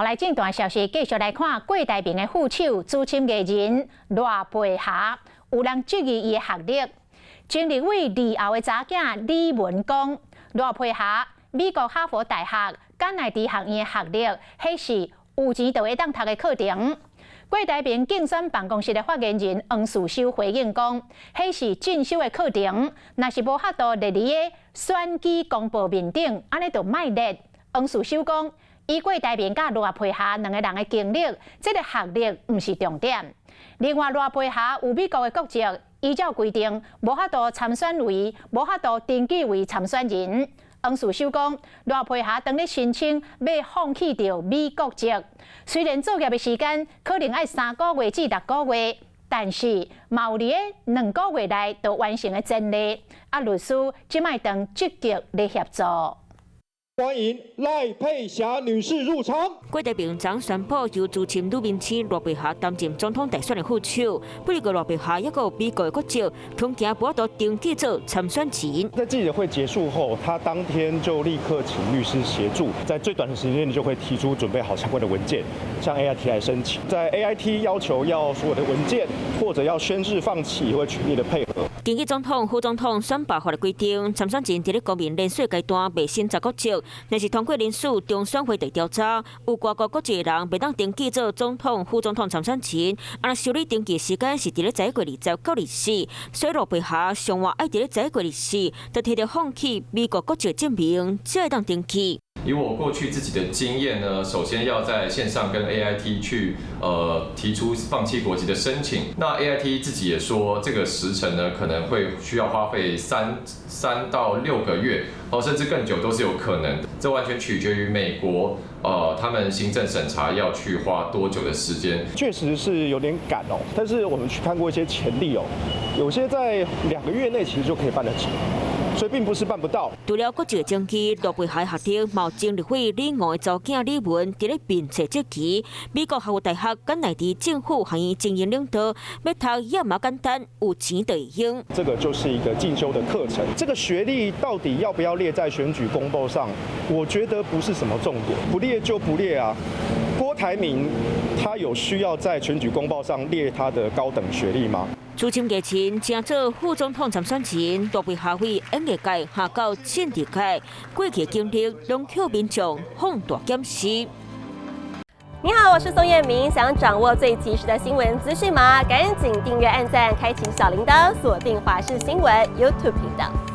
好，來這段消息，繼續來看郭台銘的副手資深藝人賴佩霞，有人質疑伊的學歷。前立委李敖的查囝李文講，賴佩霞美國哈佛大學甘迺迪學院的學歷，彼是有錢就會當讀的課程。郭台銘競選辦公室的發言人黃士修回應講，彼是進修的課程，若是無法度列佇个選舉公報面頂，按呢就莫列。黃士修講，以郭台銘佮賴佩霞兩個人的經歷，這個學歷毋是重點。另外，賴佩霞有美國的國籍，依照規定，無法度參選為，無法度登記為參選人。黃士修講，賴佩霞當咧申請欲放棄著美國籍，雖然作業的時間可能愛3個月至6個月，但是嘛有佇个2個月內就完成的前例。啊，律師這擺當積極咧協助。歡迎賴佩霞女士入場。郭台銘昨宣布由資深女明星賴佩霞擔任總統大選的副手。不過賴佩霞猶閣有美國的國籍，恐驚無法度登記做參選人。在記者會結束後，他當天就立刻請律師協助，在最短的時間內就會提出準備好相關的文件，向 AIT 來申請。在 AIT 要求要所有的文件或者要宣誓放棄，也會全力的配合。根據總統、副總統選罷法的規定，參選人佇咧公民連署階段袂審查國籍，若是通過人事中選會調查，有外國國籍的人袂當登記做總統、副總統參選人。啊，受理登記時間是佇咧11月20到24，所以賴佩霞上晚愛佇咧11月24，就提著放棄美國國籍證明，才會當登記。以我過去自己的經驗呢，首先要在線上跟 AIT 去提出放棄國籍的申請。那 AIT 自己也說，這個時程呢可能會需要花費3到6個月，哦，甚至更久都是有可能的。這完全取決於美國他們行政審查要去花多久的時間。確實是有點趕哦，但是我們去看過一些前例哦，有些在2個月內其實就可以辦得成。所以並不是辦不到。除了國籍爭議，賴佩霞學歷嘛有前立委李敖的查某囝李文佇咧面冊質疑，美國哈佛大學甘迺迪政府學院精英領導，欲讀也嘛簡單，有錢就會用。這個就是一個進修的課程，這個學歷到底要不要列在選舉公報上？我覺得不是什麼重點，不列就不列啊。郭台銘他有需要在選舉公報上列他的高等學歷嗎？資深藝人正做副總統參選人，賴佩霞對演藝界下到政治界，過去經歷攏予民眾放大檢視。你好，我是宋燕明，想掌握最及時的新聞資訊嗎？趕緊訂閱、按讚、開啟小鈴鐺，鎖定華視新聞 YouTube 頻道。